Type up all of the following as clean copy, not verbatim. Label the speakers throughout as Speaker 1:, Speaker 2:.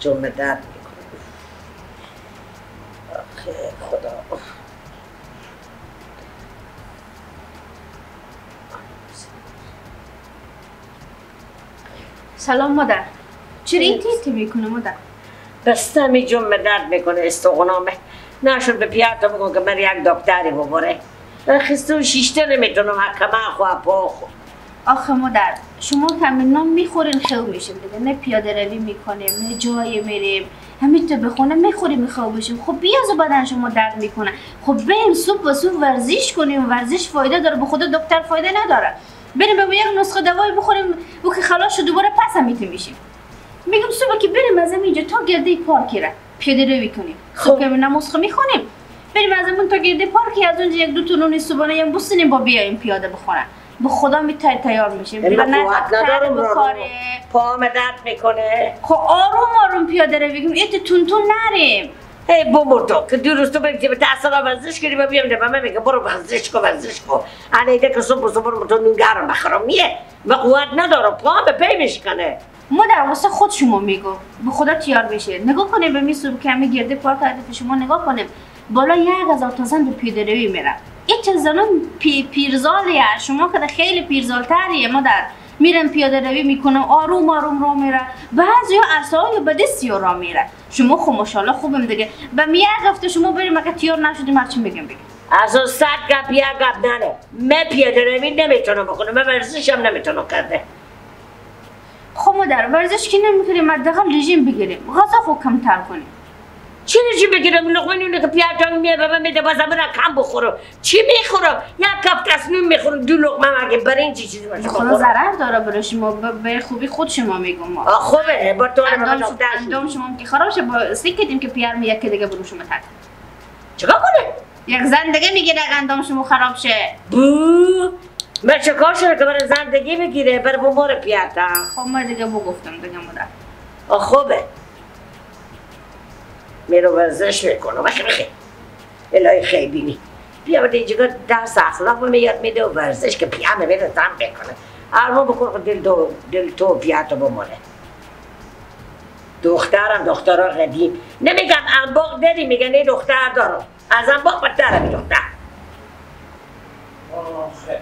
Speaker 1: جمعه درد میکنه. آخه خدا.
Speaker 2: سلام مادر. چرا این تیتی میکنه مادر؟
Speaker 1: دستم جمعه درد میکنه، استغنامه نشد به پیارتو بگم که من یک دکتری ببره. خسته و شیشته نمیتونم حکمه خو پا خو.
Speaker 2: آخه مادر شما کمی نان میخورین خیو میشیم دیگه، نه پیاده روی میکنیم نه جای میریم، همین تو به خونه میخوریم میخواب بشیم. خب بیاز بدن شما درد میکنه. خب بریم صبح و صبح ورزش کنیم، ورزش فایده داره، به خدا دکتر فایده نداره. بریم به یک نسخه دوایی بخوریم و که خلاص شد دوباره پس هم میشیم. میگم صبح که بریم از اینجا تا گرده پارک را پیاده روی کنیم. خب که نماز میخونیم بریم از اون تا گرده پارکی، از اونجا یک دو تا نون صبحانه هم بسینیم با بیایم پیاده بخورن. به خدا می تیار میشیم.
Speaker 1: من قوت ندارم رو پام درد میکنه.
Speaker 2: خب آروم آروم پیاده روی کنیم، ایت تون تون نریم.
Speaker 1: ای بمر تو که دیروز تو بریم به تحصیل ورزش کنیم و بیام به من میگه برو ورزش کن ورزش کن. الان ایده که صبح صبح برو تو نون گرم بخورم میه. من قوت ندارم، پام به پی میشکنه.
Speaker 2: ما در واسه خود شما میگو به خدا تیار میشه. نگاه کنیم به میسو که همه گرده پارک هدف شما نگاه کنیم بالا 1000 تا زن به پیاده روی میره. این چه زنان پیرزالیه، شما که خیلی پیرزالتریه مادر. میرن پیاده روی میکنن آروم آروم رو میره، بعضیا عصای به دستی را میره. شما خب ماشاءالله خوبم دیگه. به می یک هفته شما بریم اگه تیار نشدیم هرچی میگم بگم.
Speaker 1: از اون 100 گپ یک گپ نره. من پیاده روی نمیتونم بکنم، من ورزشم نمیتونم کرده.
Speaker 2: خب مادر ورزش که نمیکنیم حداقل رژیم بگیریم، غذا خو کمتر کنیم.
Speaker 1: چی رژیم بگیرم؟ لقمه نونه که پیاده میه به من میده بازم من کم بخورم. چی میخورم؟ یک کپ تصمیم میخورم، دو لقمه اگه برنج چیزی باشه
Speaker 2: خدا ضرر داره برای شما، به خوبی خود شما میگم ما.
Speaker 1: خوبه با تو
Speaker 2: اندام شما که خراب شه با سکتیم که پیار میاد که دیگه برو شما تک.
Speaker 1: چیکار کنه؟
Speaker 2: یک زن دیگه میگیره اندام شما خراب شه.
Speaker 1: بو من چیکار شده که برای زندگی بگیره برای بمور پیاده.
Speaker 2: خب من دیگه بگفتم دیگه مادر.
Speaker 1: خوبه میرو ورزش میکنم. بخی بخی الهی خیبینی بیا بده اینجا درس اخلاق به یاد میده و ورزش که پیامه میره زن بکنه. ارمان بکن دل, دل تو پیاتو بمونه. دخترم دخترها قدیم نمیگم انباق داری، میگن این دختر دارم از انباق بدترم این دختر.
Speaker 3: آخه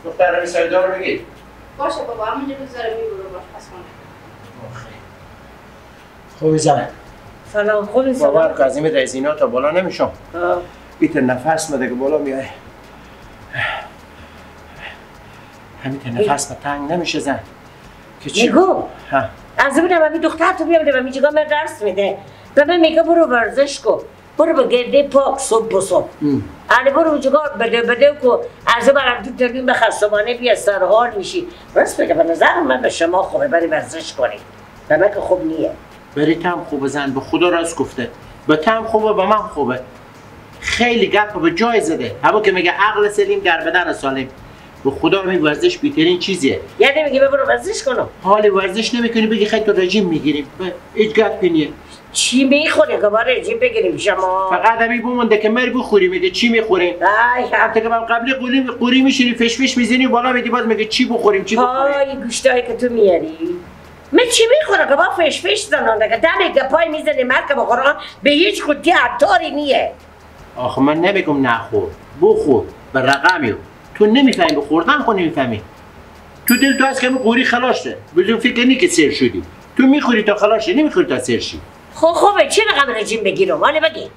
Speaker 3: دخترم سایدار رو بگیر.
Speaker 2: باشه بابا همونجا بذاره میبرو باش پس خونه.
Speaker 3: آخه خوبی زن.
Speaker 1: سلام خوبی سلام.
Speaker 3: باور که از این رزینا تا بالا نمیشم. بیت نفس مده که بالا میای. همین نفس ما تنگ نمیشه زن. که چی؟
Speaker 1: میگو از اونم همین دختر تو بیامده و میگه من درس میده. به من میگه برو ورزش کن. برو به گرده پاک صبح و صبح. علی برو اونجا بده بده کو از برم تو ترمیم بخر صبحانه بیا سرحال میشی. راست بگه به نظر من به شما خوبه بری ورزش کنی. به من که خوب نیه.
Speaker 3: بری تم خوبه زن، به خدا راست گفته. به تم خوبه به من خوبه. خیلی گپ به جای زده. همون که میگه عقل سلیم در بدن سالم. به خدا می ورزش بهترین چیزیه.
Speaker 1: یعنی میگه برو ورزش کنم.
Speaker 3: حال ورزش نمیکنی بگی خیلی تو رژیم میگیریم. هیچ گپی نیه.
Speaker 1: چی میخوری که با رژیم بگیریم شما؟
Speaker 3: فقط همین بمونده که مر بخوری میگه چی میخوریم؟
Speaker 1: ای
Speaker 3: حتی که من قبلی قوری میشینی فشفش میزنی بالا میدی باز میگه چی بخوریم چی بخوریم.
Speaker 1: آی گوشتایی که تو میاری. من چی میخورم که با فشفش زنانده که دم گپای میزنی مرک با قرآن به هیچ خودی عطاری نیه.
Speaker 3: آخه من نمیگم نخور، بخور به رقمی. تو نمیفهمی به خوردن خو نمیفهمی. تو دل تو از که قوری خلاص شه. بدون فکر نی که سیر شدی. تو میخوری تا خلاص شی، نمیخوری تا سیر شی.
Speaker 1: خب خوبه چی رقم رژیم بگیرم؟ حالا بگی.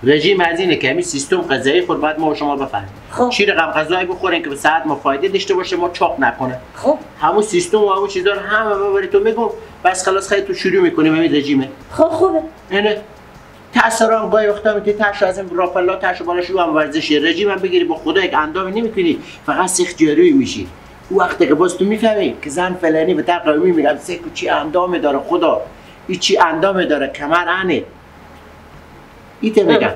Speaker 3: رژیم از اینه که همین سیستم غذایی خود باید ما و شما بفهمیم.
Speaker 1: خب
Speaker 3: چی رقم غذایی بخوریم که به صحت ما فایده داشته باشه ما چاق نکنه.
Speaker 1: خب
Speaker 3: همون سیستم و همون چیزا رو همه ببری تو میگم بس خلاص خیلی تو شروع میکنیم همین رژیمه.
Speaker 1: خب خوبه.
Speaker 3: اینه تاثیران گاهی وقتا میتونی تاش از این راپلا تاش بالا شو هم ورزشی رژیم هم بگیری با خدا یک اندامی نمیتونی فقط سیخ جاروی میشی. اون وقتی که باز تو میفهمی که زن فلانی به تقویمی میگم سیخ چی اندام داره خدا این چی اندام داره کمر انه ایته میگم.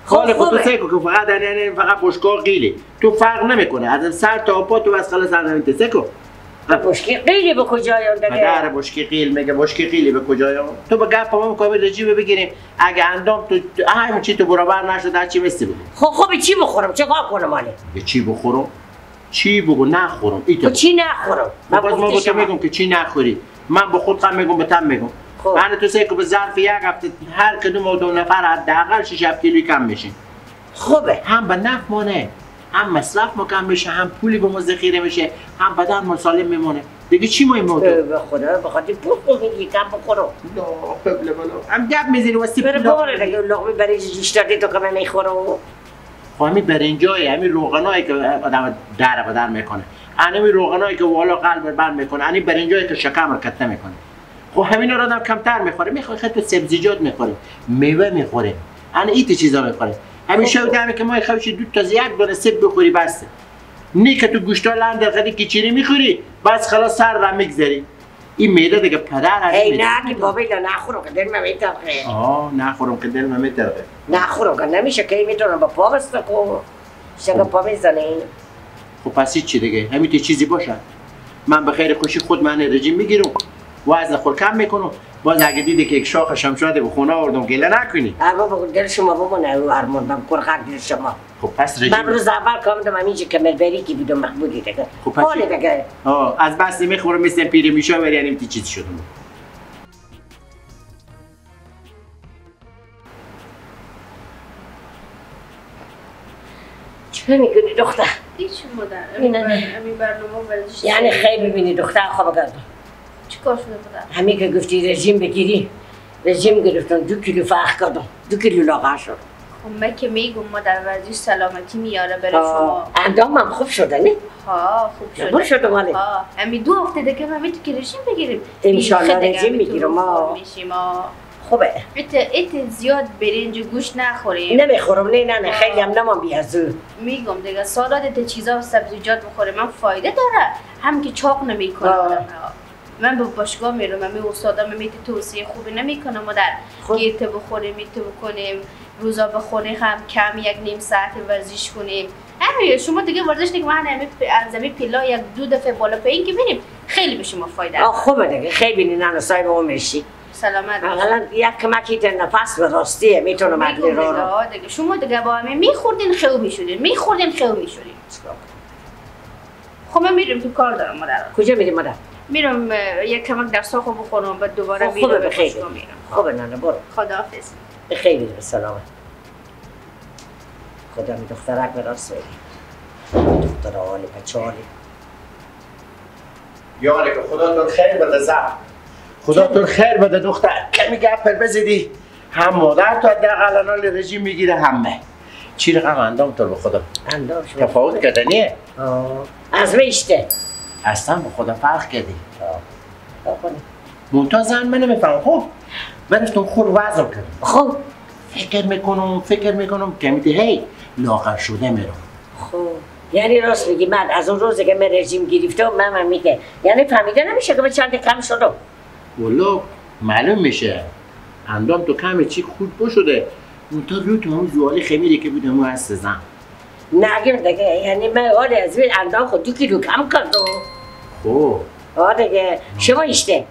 Speaker 3: خال خود تو سیکو که فقط انه فقط بشکا قیلی تو فرق نمیکنه از سر تا پا تو بس خلاص اندام سیکو
Speaker 1: بشکی قیلی به کجای اون دیگه؟
Speaker 3: پدر بشکی قیل میگه بشکی قیلی به کجای اون؟ تو با گپ ما می‌کنی رژیم بگیریم اگه اندام تو همین چی تو برابر نشد هر چی مثل بگو.
Speaker 1: خب خب چی بخورم چیکار کنم حالا؟
Speaker 3: چی بخورم؟ چی بگو نخورم.
Speaker 1: چی نخورم؟
Speaker 3: من باز ما به تو میگم که چی نخوری. من به خود هم میگم به تم میگم. من تو سه که به ظرف یک هفته هر کدوم دو نفر حداقل 6 7 کیلو کم میشین.
Speaker 1: خوبه.
Speaker 3: هم به نفع مونه، هم مصرف ما کم میشه، هم پولی به ما ذخیره میشه، هم بدن ما سالم میمونه. دیگه چی مهم تو؟
Speaker 1: به خدا به خاطر پول خو میگی کم بخورم.
Speaker 3: لا قبل بلا. هم گپ میزنی واسه
Speaker 1: پول. بره دیگه لقمه برنج جوش دادی تو که من میخورم.
Speaker 3: خب همین برنجای همین روغنایی که آدم در بدن میکنه، همین روغنایی که والا قلب بند میکنه، همین برنجایی که شکم رو کته میکنه. خب همینا رو آدم کمتر میخوره، میخواد خط سبزیجات میخوره، میوه میخوره، انا ایت چیزا میخوره. همین شو دمی که ما خوش دو تا یک دونه سب بخوری بسته. نی که تو گوشتا لند خیلی کیچری میخوری بس خلاص سر را میگذری. این معده دیگه پدر از
Speaker 1: ای نه که بابا اینا نخورم که دل من میترقه.
Speaker 3: آه نخورم که دل من میترقه.
Speaker 1: نخورم که نمیشه که میتونم با پا بسته کو شکر پا میزنه.
Speaker 3: خب پس چی دیگه همین چیزی باشه. من به خیر خوشی خود من رژیم میگیرم، وزن خود کم میکنم. باز اگه دیدی که یک شاخ شمشاد به خونه آوردم گله نکنی.
Speaker 1: بابا دل شما بابا نه ارمان بم کرخک دل شما.
Speaker 3: خب پس رژیم
Speaker 1: من روز اول که آمدم همینجا کمربری که بودم مقبولی دیگه.
Speaker 3: خب پس
Speaker 1: دیگه
Speaker 3: از بس میخورم مثل پیر میشه ولی یعنی چیز شدم.
Speaker 1: چه میکنی دختر؟
Speaker 2: هیچ مادر. همین برنامه ورزش
Speaker 1: یعنی خیلی ببینی دختر خواب کردم.
Speaker 2: چیکار شده مادر؟
Speaker 1: همین که گفتی رژیم بگیری، رژیم گرفتم 2 کیلو فرق کردم، 2 کیلو لاغر شدم.
Speaker 2: خب من که میگم مادر ورزش سلامتی میاره برای شما.
Speaker 1: اندامم خوب شده نه؟
Speaker 2: ها خوب شده.
Speaker 1: خوب شده مالی.
Speaker 2: همین 2 هفته دیگه من میتونم که رژیم بگیریم.
Speaker 1: ان شاء الله رژیم میگیرم. خوبه.
Speaker 2: ایت زیاد برنج و گوشت نخوریم.
Speaker 1: نمیخورم نه نه نه خیلی هم نمام بیازو.
Speaker 2: میگم دیگه سالاد ت چیزا و سبزیجات بخوریم من فایده داره، هم که چاق نمیکنه. من به باشگاه میرم، من استادم میته توصیه خوبی نمیکنه مادر. گیت بخوریم، ایت بکنیم، روزا بخوریم هم کم 1.5 ساعت ورزش کنیم. همین شما دیگه ورزش نکنید، من همین از زمین پلا 1-2 دفعه بالا پایین که میریم خیلی به شما فایده.
Speaker 1: خوبه دیگه خیلی نه صاحب اون میشی.
Speaker 2: سلامت.
Speaker 1: اقلا یک کمکی در نفس به راستیه میتونم عدلی رو
Speaker 2: دیگه شما دیگه با همه میخوردین خیو میشدین، میخوردین خیو میشدین. خب من میرم تو کار دارم مادر.
Speaker 1: کجا میری مادر؟
Speaker 2: میرم یک کمک درس خو بخونم بعد دوباره میرم.
Speaker 1: خوبه بخیر. خوبه نانه برو.
Speaker 2: خداحافظ.
Speaker 1: بخیر به سلامت. خدا می دخترک به راست بری. دختر عالی بچه عالی.
Speaker 3: یاره که خدا تو خیر بده زن. خدا تو خیر بده دختر. کمی گپ بزدی. هم مادر تو حداقل الان رژیم میگیره همه. چی رقم اندام تو به خدا.
Speaker 1: اندام شما.
Speaker 3: تفاوت کردنیه؟
Speaker 1: از میشته.
Speaker 3: اصلا به خدا فرق کردی. منتها زن من نمیفهمم. خب برفتم خور وزن کردم.
Speaker 1: خب
Speaker 3: فکر میکنم که میده هی لاغر شده میرم.
Speaker 1: خب یعنی راست میگی من از اون روزی که من رژیم گرفتم من میگه یعنی فهمیده نمیشه که من چند کم شدم.
Speaker 3: والا معلوم میشه اندام تو کم چی خود بشده. منتها رو تو همون زوالی خمیری که بود همون هست زن.
Speaker 1: نه دیگه یعنی من حال از این اندام خود 2 کیلو کم کردم.
Speaker 3: خب
Speaker 1: آه دیگه شما ایشته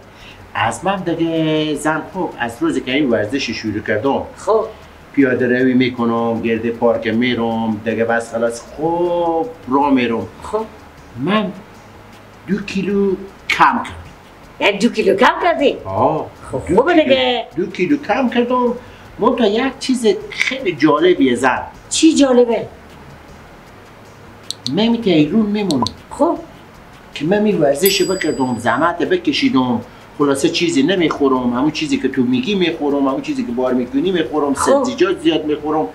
Speaker 3: از من دیگه زن. خب از روزی که این ورزش شروع کردم
Speaker 1: خب
Speaker 3: پیاده روی میکنم، گرد پارک میرم دیگه بس خلاص خوب راه میرم.
Speaker 1: خب
Speaker 3: من 2 کیلو کم کردم.
Speaker 1: یعنی 2 کیلو کم کردی؟
Speaker 3: آه
Speaker 1: خب خوبه دیگه.
Speaker 3: 2 کیلو کم کردم. منتها یک چیز خیلی جالبیه زن.
Speaker 1: چی جالبه؟
Speaker 3: من میتیرون میمونم.
Speaker 1: خب
Speaker 3: که من می ورزش بکردم، زحمت بکشیدم، خلاصه چیزی نمیخورم، همون چیزی که تو میگی میخورم، همون چیزی که بار میکنی میخورم، سبزیجات زیاد میخورم.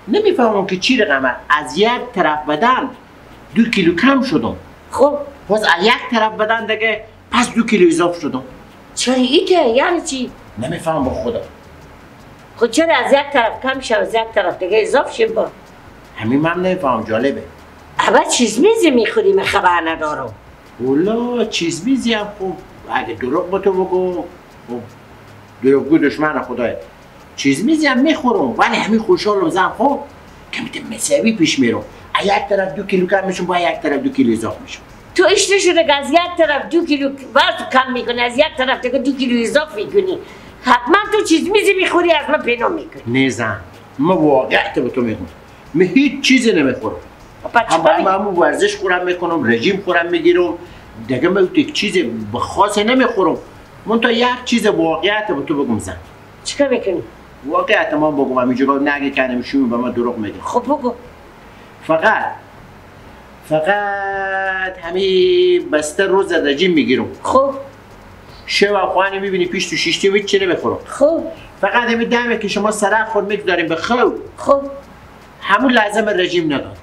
Speaker 3: نمیفهمم که چی رقمه. از یک طرف بدن 2 کیلو کم شدم.
Speaker 1: خب
Speaker 3: باز از یک طرف بدن دیگه پس 2 کیلو اضافه شدم.
Speaker 1: چرا ایته؟ یعنی چی؟
Speaker 3: نمیفهمم با خدا.
Speaker 1: خب چرا از یک طرف کم شد از یک طرف دیگه اضافه شد؟ با
Speaker 3: همین من نمیفهمم. جالبه.
Speaker 1: اول چیز میزی میخوری من خبر ندارم.
Speaker 3: والا چیز میزی هم خوب اگه دروغ با تو بگو خب دروغگو دشمن خداه. چیز میزی هم میخورم ولی همین خوشحالم زن. خب که میتونم مساوی پیش میرم. از یک طرف 2 کیلو کم میشم با یک طرف 2 کیلو اضافه میشم.
Speaker 1: تو اشته شده که از یک طرف 2 کیلو وزن کم میکنی از یک طرف دیگه 2 کیلو اضافه میکنی. حتما تو چیز میزی میخوری از من پیدا میکنی.
Speaker 3: نه زن من واقعیت به تو میگم من هیچ چیزی نمیخورم. هم همون ورزش خورم میکنم، رژیم خورم میگیرم دیگه. من یک چیز خاصی نمیخورم. من تا یک چیز واقعیت به تو بگم زن.
Speaker 1: چیکار میکنی؟
Speaker 3: واقعیت ما بگم همینجا نگی کنم شوم به ما دروغ میگه.
Speaker 1: خب بگو.
Speaker 3: فقط همین بسته روز رژیم میگیرم.
Speaker 1: خب
Speaker 3: شب خوانی میبینی پیش تو شیشتی هیچ چی نمیخورم.
Speaker 1: خب
Speaker 3: فقط همین دمه که شما سرخ خود میگذاریم به خو.
Speaker 1: خب
Speaker 3: همون لازم رژیم ندارم.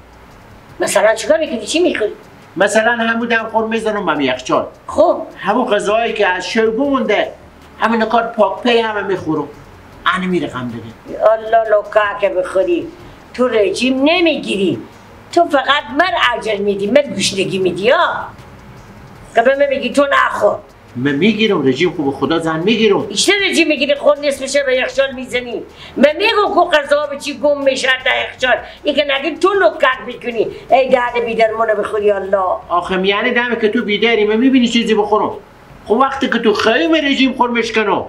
Speaker 1: مثلا چیکار میکنی؟ چی میخوری؟
Speaker 3: مثلا همون دم خور میزنم به یخچال.
Speaker 1: خب
Speaker 3: همون غذایی که از شب مونده همین کار پاک پی همه میخورم. انا میرقم دیگه.
Speaker 1: الله لوکا که بخوری تو رژیم نمیگیری، تو فقط من عجل میدی، من گوشنگی میدی ها. که به من میگی تو نخور.
Speaker 3: من میگیرم رژیم، خوب خدا زن میگیرم.
Speaker 1: ایشته رژیم میگیری خود نصف میشه به یخچال میزنی. من میگم که غذا به چی گم میشه در یخچال، این که نگی تو لوکات میکنی. ای درد بیدرمونو بخوری الله.
Speaker 3: آخه یعنی دمه که تو بیداری من میبینی چیزی بخورم. خب وقتی که تو خیلی رژیم خور میشکنم.